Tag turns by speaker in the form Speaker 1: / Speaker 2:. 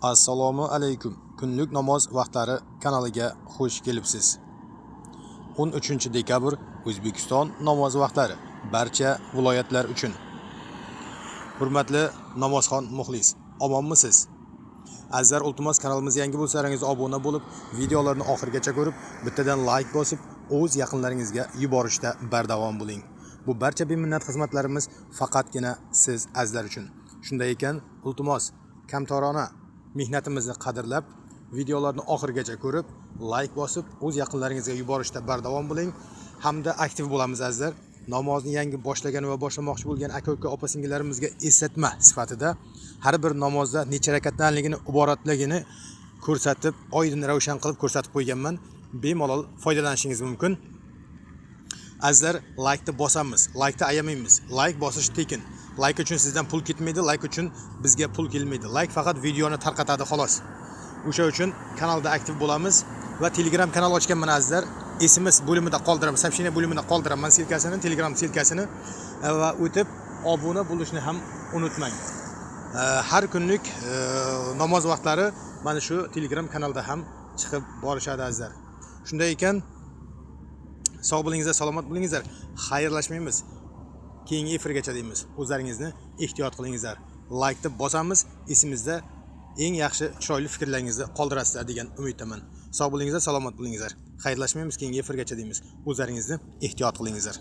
Speaker 1: Assalomu alaykum. Kunlik namoz vaqtlari kanaliga xush kelibsiz. 13 dekabr O'zbekiston namoz vaqtlari barcha viloyatlar uchun. Hurmatli namozxon muxlis, omonmisiz? Azizlar, iltimos, kanalimizga yangi bo'lsalaringiz obuna bo'lib, videolarni oxirigacha ko'rib, bittadan like bosib, o'z yaqinlaringizga yuborishda bardavom bo'ling. Bu barcha beminnat xizmatlarimiz faqatgina siz azizlar uchun. Shunday ekan, iltimos, kamtarona mehnatimizni qadrlab, videolarni oxirigacha ko'rib, like bosib, o'z yaqinlaringizga yuborishda bardavom bo'ling hamda aktiv bo'lamiz, azizlar. Namozni yangi boshlagan va boshlamoqchi bo'lgan aka-uka, opa-singillarimizga eslatma sifatida har bir namozda necha rakatdanligini, iboratligini ko'rsatib, oydin ravshan qilib ko'rsatib qo'yganman. Bemalol foydalanishingiz mumkin. Azizlar, laykni bosamiz, laykni ayamaymiz. Layk bosish tekin. Layk uchun sizdan pul ketmaydi, layk uchun bizga pul kelmaydi. Layk faqat videoni tarqatadi, xolos. O'sha uchun kanalda aktiv bo'lamiz va Telegram kanal ochganman, azizlar. SMS bo'limida qoldiraman, сообщение bo'limida qoldiraman ссылка sini, Telegram ссылка sini va o'tib obuna bo'lishni ham unutmang. Har kunlik namoz vaqtlari mana shu Telegram kanalda ham chiqib borishadi, azizlar. Shunday ekan, sog' bo'lingizlar, salomat bo'lingizlar. Xayrlashmaymiz. Keyingi efirgacha deymiz. O'zlaringizni ehtiyot qilingizlar. Laykni bosamiz, esimizda eng yaxshi chiroyli fikrlaringizni qoldirasizlar degan umiddaman. Sog' bo'lingizlar, salomat bo'lingizlar. Xayrlashmaymiz, keyingi efirgacha deymiz. O'zlaringizni ehtiyot qilingizlar.